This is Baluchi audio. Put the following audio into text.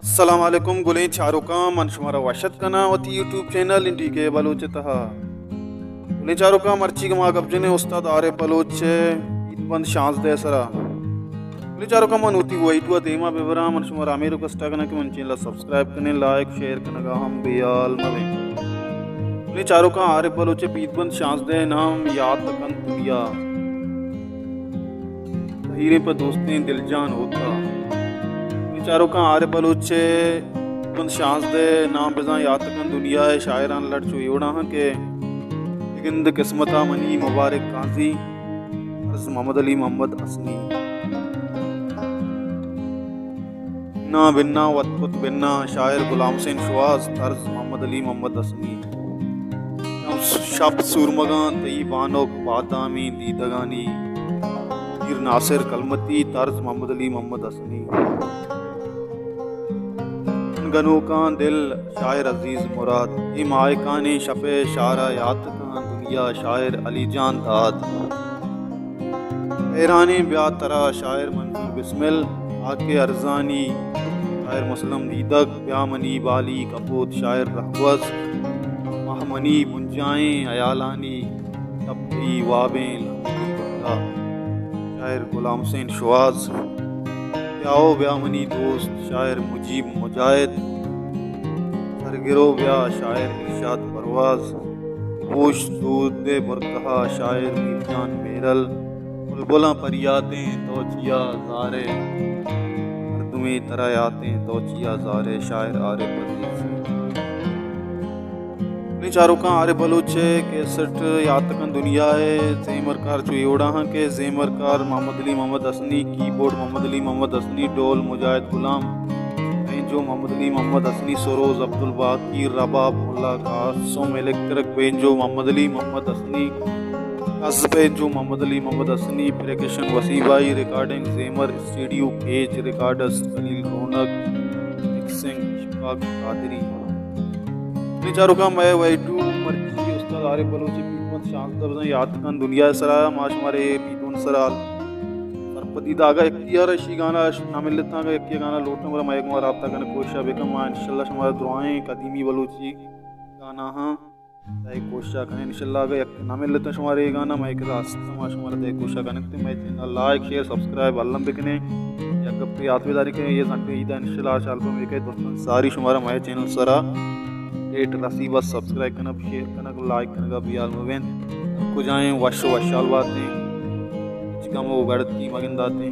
السلام علیکم گلیں چاروکاں، من شمارا وش ات کناں وتی یوٹیوب چینل این ڈی کے بلوچ ءِ تہا۔ گلیں چاروکاں، مرچی کہ ما گپ جنیں استاد عارف بلوچ ءِ پیت بند شانزدہ ءِ سرا۔ گلیں چاروکاں، من وتی ویڈیو ءَ دیما ببراں، من شمارا ہمے ریکویسٹ ءَ کناں کہ من چینل ءَ سبسکرائب کنیں، لائک شیئر کنگا ہم بے حال مبیں۔ گلیں چاروکاں، عارف بلوچ ءِ پیت بند شانزدہ ءِ نام یات کنت دنیا۔ زہیریں پہ دوستیں دلجان ہوتا۔ گلیں چاروکاں، عارف بلوچ ءِ پیت بند شانزدہ ءِ نام بزاں یات کنت دنیا ءِ شاعرانی لڑ چو اے وڑا ہاں کہ بگند قسمتا منی مبارک قاضی، طرز محمد علی محمد حسنی۔ بنا بنا وت کت بنا، شاعر غلام حسین شواز، طرز محمد علی محمد حسنی۔ شپ سورمگاں تئی بانک بادامی دیدگانی، میر ناصر کلمتی، طرز محمد علی محمد حسنی۔ گنوکاں دل، شاعر عزیز مراد، اے ماہکانیں شپ ءِ شارا یات کن دنیا، شاعر علی جان داد۔ حیرانیں بیا ترا، شاعر منظور بسمل، آ کہ ارزانی، شاعر مسلم دیدگ، بیا منی بالی کپوت، شاعر رہگوز، ماہ منی بنجائیں ہیالانی، شپ تئی وابیں لمبی گڈا، شاعر غلام حسین شواز، بیا او بیا منی دوست، شاعر مجیب مجاہد، سرگرو بیا، شاعر ارشاد پرواز، ہوش دود ءِ برگہا، شاعر میر جان میرل، بلبلاں پریاتیں تو چیا زارے، مردمے ترا یاتیں تو چیا زارے، شاعر عارف عزیز۔ گلیں چاروکاں، عارف بلوچ ءِ کیسٹ یات کن دنیا ءِ زیمرکار چو اے وڑا ہاں کہ زیمرکار محمد علی محمد حسنی، کیبورڈ محمد علی محمد حسنی، ڈول مجاہد غلام، بینجو محمد علی محمد حسنی، سروز عبدالباقی، رباب ملا قاسم، الیکٹرک بینجو محمد علی محمد حسنی، کز بینجو محمد علی محمد حسنی، پریکشن وسیع بھائی، recording Zeemar studio Kech recordist Khalil Raunaq, mixing Ashfaq Qadri. گلیں چاروکاں، مئے ویڈیو مرچی استاد عارف بلوچ ءِ پیت بند شانزدہ بزاں یات کن دنیا ءِ سرا، ما شمارا اے پیت بند سرا سرپدی داگا۔ یکے ءَ را اشی گانا نہ ملتاں، اگاں یکے گانا لوٹاں گڑا مئے گوما رابطہ کنگ ءِ کوشش بکن۔ ما انشاءاللہ شمارا درائیں قدیمی بلوچی گانا ہاں دئیگ ءِ کوشش کنیں۔ انشاءاللہ اگاں یک نہ ملتاں شمارا اے گانا، مئے کرا ہست، ما شمارا دئیگ ءِ کوشش کنیں۔ تو مئے چینل لائک شیئر سبسکرائب الم بکنیں۔ یک گپے یات بداری کہ اے زنڈیں عید ءَ انشاءاللہ آ البم ایک دوستاں ساری شمارا مئے چینل سرا ڈیٹ رسی، بس subscribe king, share king, like king ءَ بیال مبین۔ کجائیں وش و وشحال باتیں، ہچ غم و گڑتی مگنداتیں۔